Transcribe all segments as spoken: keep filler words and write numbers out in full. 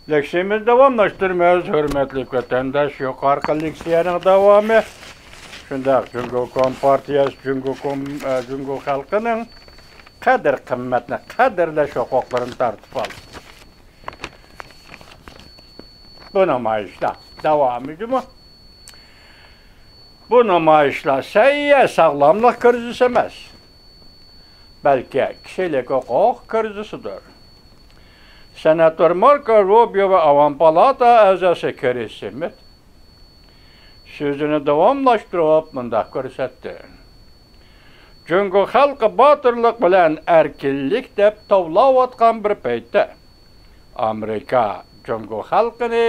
لېكسىيەمىزنى داۋاملاشتۇرىمىز، ھۆرمەتلىك ۋەتەنداش. يۇقىرىقى لېكسىيەنىڭ داۋامى شۇنداق جۇڭگو كومپارتىيەسى جۇڭگو كوم-، ئە، جۇڭگو خەلقىنىڭ قەدىر-قىممەتنى، قەدىرلەش ھوقۇقلىرىنى تارتىپ ئالدى. بۇ نامايىشلار داۋامى جۇمۇ. بۇ نامايىشلار سەھىيە، ساغلاملىق كىرىزىسى ئەمەس، بەلكى كىشىلىك ھوقۇق كىرىزىسىدۇر. سېناتور ماركو روبىيو ۋە ئاۋام پالاتا ئەزاسى كىرىس سمىت سۆزىنى داۋاملاشتۇرۇپ مۇنداق كۆرسەتتى: جۇڭگو خەلقى باتۇرلۇق بىلەن ئەركىنلىك دەپ توۋلاۋاتقان بىر پەيتتە، ئامېرىكا جۇڭگو خەلقىنى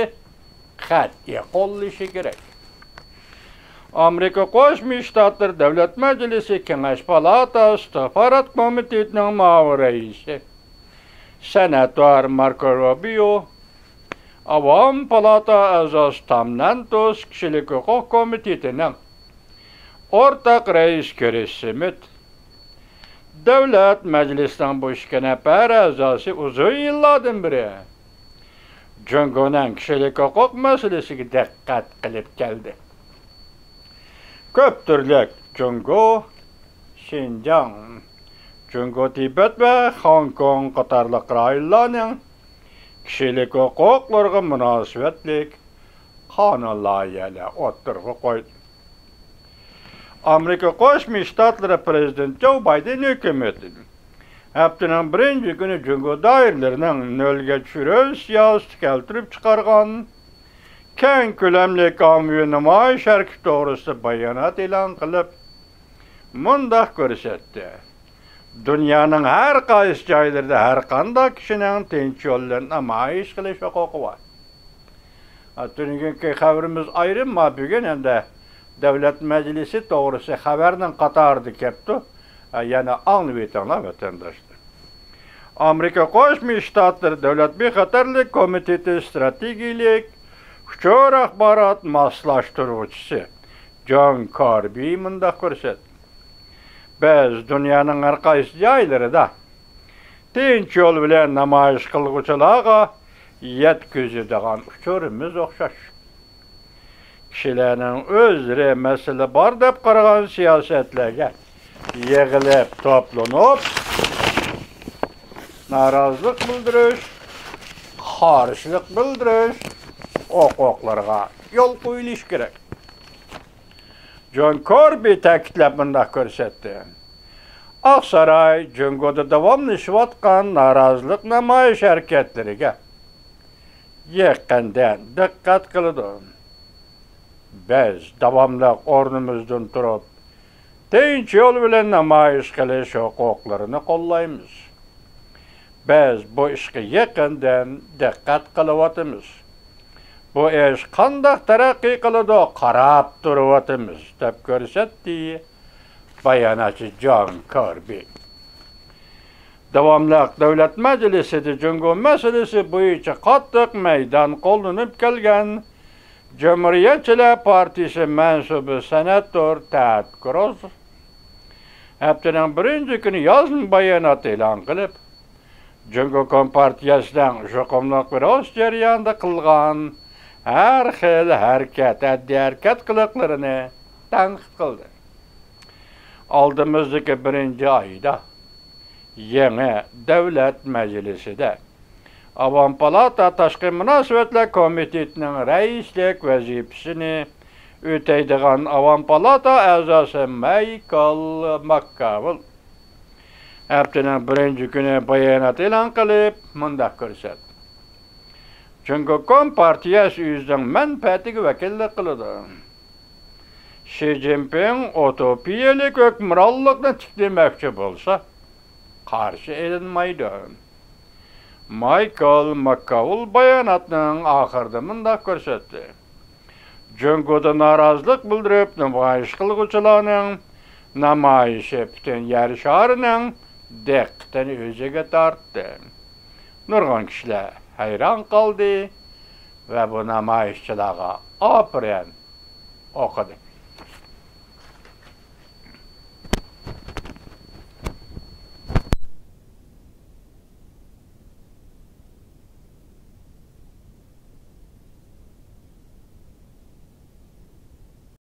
قەتئىي قوللىشى كېرەك. ئامېرىكا قوشما شتاتلىرى دۆلەت مەجلىسى كېڭەش پالاتاسى تىجارەت كومىتېتىنىڭ مۇئاۋىن رەئىسى، سېناتور ماركو روبىيو، ئاۋام پالاتا ئەزاسى تام نانتوس، كىشىلىك ھوقۇق كومىتېتىنىڭ ئورتاق رەئىسى كىرىس سمىت، دۆلەت مەجلىسىنىڭ بۇ ئىككى نەپەر ئەزاسى ئۇزۇن يىللاردىن بېرى جۇڭگونىڭ كىشىلىك ھوقۇق مەسىلىسىگە دىققەت قىلىپ كەلدى. كۆپ تۈرلۈك جۇڭگو، شىنجاڭ، جۇڭگو تىبەت ۋە خوڭكوڭ قاتارلىق رايونلارنىڭ كىشىلىك ھوقۇقلىرىغا مۇناسىۋەتلىك قانۇن لايىھەلەر ئوتتۇرىغا قويدى. ئامېرىكا قوشما شتاتلىرى پىرېزىدېنتى جو بايدېن ھۆكۈمىتى ھەپتىنىڭ بىرىنچى كۈنى جۇڭگو دائىرىلىرىنىڭ نۆلگە چۈشۈرۈش سىياسىتى كەلتۈرۈپ چىقارغان كەڭ كۆلەملىك ئاممىۋى نامايىش ھەرىكىتى توغرىسىدا بايانات ئېلان قىلىپ، مۇنداق كۆرسەتتى: دۇنيانىڭ ھەر قايسى جايلىرىدا ھەر قانداق كىشىنىڭ تىنچ يول بىلەن نامايىش قىلىش ھوقۇقى بار. ھە، تۈنۈگۈنكى خەۋىرىمىز ئايرىم، ما بۈگۈن ئەمدى دۆلەت مەجلىسى توغرىسى خەۋەرنىڭ قاتارىدا كەپتۇ. ھە، يەنە ئاڭلىۋېتىڭلار، ۋەتەنداشلار. ئامېرىكا قوشما شتاتلىرى دۆلەت بىخەتەرلىك كومىتېتى ئىستراتېگىيەلىك ئۇچۇر ئاخبارات ماسلاشتۇرغۇچىسى جون كاربى مۇنداق كۆرسەتتى: بىز دۇنيانىڭ ھەر قايسى جايلىرىدا تىنچ يول بىلەن نامايىش قىلغۇچىلارغا يەتكۈزىدىغان ئۇچۇرىمىز ئوخشاش. كىشىلەرنىڭ ئۆزلىرى مەسىلە بار دەپ قارىغان سىياسەتلەرگە يىغىلىپ، توپلىنىپ، نارازىلىق بىلدۈرۈش، قارشىلىق بىلدۈرۈش ھوقۇقلىرىغا يول قويۇلۇشى كېرەك. جون كوربى تەكىتلەپ مۇنداق كۆرسەتتى: ئاقساراي جۇڭگودا داۋاملىشىۋاتقان نارازىلىق نامايىش ھەرىكەتلىرىگە يېقىندىن دىققەت قىلىدۇ. بىز داۋاملىق ئورنىمىزدىن تۇرۇپ، تىنچ يول بىلەن نامايىش قىلىش ھوقۇقلىرىنى قوللايمىز. بىز بۇ ئىشقا يېقىندىن دىققەت قىلىۋاتىمىز. بۇ ئىش قانداق تەرەققىي قىلىدۇ، قاراپ تۇرۇۋاتىمىز، دەپ كۆرسەتتى باياناتچى جون كاربى. داۋاملىق دۆلەت مەجلىسىدە جۇڭگو مەسىلىسى بويىچە قاتتىق مەيدان قوللىنىپ كەلگەن جۇمھۇرىيەتچىلەر پارتىيىسى مەنسۇبى سېناتور تېد كروز ھەپتىنىڭ بىرىنچى كۈنى يازما بايانات ئېلان قىلىپ، جۇڭگو كومپارتىيەسىنىڭ يۇقۇملۇق بىر ئۆسۈش جەريانىدا قىلغان ھەر خىل ھەرىكەت، ھەددىھەرىكەت قىلىقلىرىنى تەنقىد قىلدى. ئالدىمىزدىكى بىرىنچى ئايدا يېڭى دۆلەت مەجلىسىدە ئاۋام پالاتا تاشقى مۇناسىۋەتلەر كومىتېتىنىڭ رەئىسلىك ۋەزىپىسىنى ئۆتەيدىغان ئاۋام پالاتا ئەزاسى مايكل ماككاۋىل ھەپتىنىڭ بىرىنچى كۈنى بايانات ئېلان قىلىپ، مۇنداق كۆرسەتتى: جۇڭگو كومپارتىيەسى ئۆزىنىڭ مەنپەئەتىگە ۋەكىللىك قىلىدۇ. شى جىنپىڭ ئۇتوپىيەلىك ھۆكۈمرانلىقنى تىكلىمەكچى بولسا، قارشى ئېلىنمايدۇ. مايكل ماككاۋىل باياناتنىڭ ئاخىرىدا مۇنداق كۆرسەتتى: جۇڭگودا نارازىلىق بىلدۈرۈپ نامايىش قىلغۇچىلارنىڭ نامايىشى پۈتۈن يەر شارىنىڭ دىققىتىنى ئۆزىگە تارتتى. نۇرغۇن كىشىلەر ھەيران قالدى ۋە بۇ نامايىشچىلارغا ئاپىرىن ئوقۇدى.